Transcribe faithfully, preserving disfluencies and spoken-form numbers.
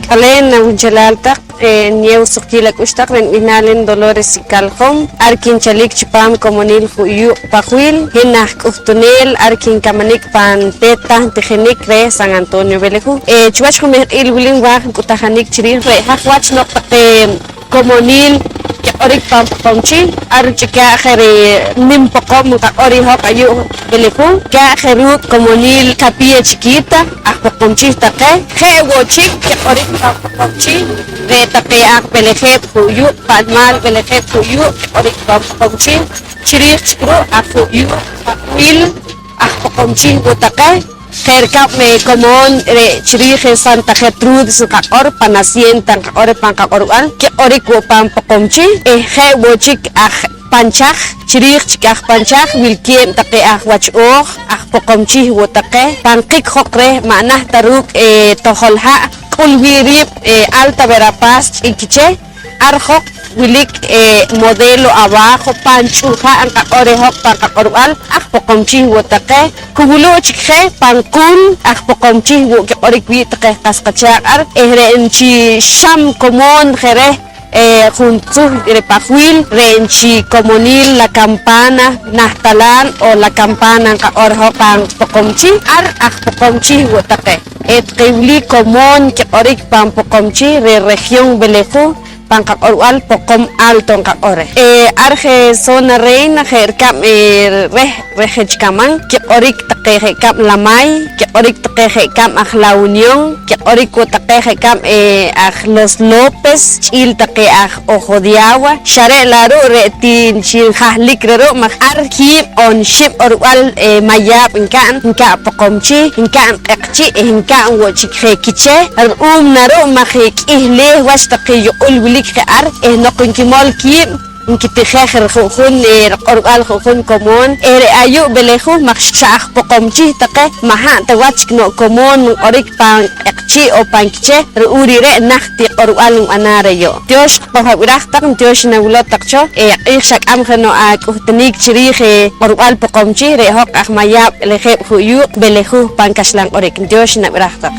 K'aleen awunchelaal taq, eh, niyeew suqkiil ak'ux taq reh nib'ihnaal i Dolores Caljom. Ar kinchalik chipaam komonil Ju' Yuuq' Pajwiil. Hin aj k'uhtuneel, ar kinkamanik pan peet tahn tijinik reh San Antonio Belejú. Eh, chiwach jumehq'iil wili nwaaj nk'utajanik chi riij re' haj wach noq taqe komonil kiq'orik pan Poqomchi', ar ch'ikaa' je re' nim Poqom nqaq'or i hoj ayu' Belejú, ch'ikaa' je ruuk' komonil Capilla Chiquita, aj Poqomchi' taqe. Je' wo' chik kiq'orik pan Poqomchi' re' taqe aj Belejeeb' Ju' Yuuq', pa' nimaal Belejeeb' Ju' Yuuq' kiq'orik pan Poqomchi' chi riij chik ru' aj Ju' Yuuq' Pajwiil, aj Poqomchi' wo' taqe. Je' rikab', eh, komoon re' chi riij, eh, Santa Gertrudis nqaq'or pan hacienda nqaq'or reh pan qaq'orb'al, kiq'orik wo' pan Poqomchi', eh, je' wo' chik aj Panchaj. Chi riij chik aj Panchaj wilkeeb' taqe aj wach ooj, aj Poqomchi' wo' taqe. Pan qik joq reh ma' naht ta ruuk', eh, tojol ha', k'ul wii' riib', eh, Alta Verapaz ch'iil Quiché. Ar joq wilik, eh, modelo abajo pan ch'uuj ha' nqaq'or reh hoj pan qaq'orb'al, aj Poqomchi' wo' taqe. Ku wulu' chik je pan quun, aj Poqomchi' wo' kiq'orik wii' taqe qas qachaaq' ar, eh, re' nchi xam komoon je reh, eh, juntzuhl re' Pajwiil, re' nchi komonil La Campana Nahtalaan o La Campana nqaq'or reh hoj pan Poqomchi', ar aj Poqomchi' wo' taqe. Eh, taqe wili komoon kiq'orik pan Poqomchi' re' región Belejú, pan qaq'orb'al Poqom Alto nqaq'or reh. Eh, ar je zona reina je' rikab', eh, reh, reh je chik aman, kiq'orik taqe je' kab' Lamay, kiq'orik taqe je' kab' aj La Unión, kiq'orik wo' taqe je' kab', eh, aj Los López, ch'iil taqe aj Ojo de Agua, xa re' la' ru' re' ti chi njahlik reh ru' maj ar kiib' oon xib' q'orb'al, eh, mayaab' nka'n, nka'n Poqomchi', nka'n Q'eqchi' eh nka'n wo' chik je Quiché. Ru'um na ru' maj k'ihleh wach taqe yuq'ul wilik je ar eh noq nkimol kiib' nkitijej ju'jun, eh, riq'orb'al ju'jun komoon eh re' ayu' Belejú maj xa aj Poqomchi' taqe, ma' ha' ta wach chik no' komoon nq'orik pan Q'eqchi' o pan Quiché. Ru'um re're' najt ti q'orb'al nb'anam reh yu'. Tyoox qojab'iraj taq, ntyoox nawilow taq cho, eh, q'iij xak'am jeno' ak'uhtunik chi riij, eh, q'orb'al Poqomchi', re' hoj aj Mayaab' Belejeeb' Ju' Yuuq' Belejú pan kaxlan q'orik. Ntyoox nab'iraj taq.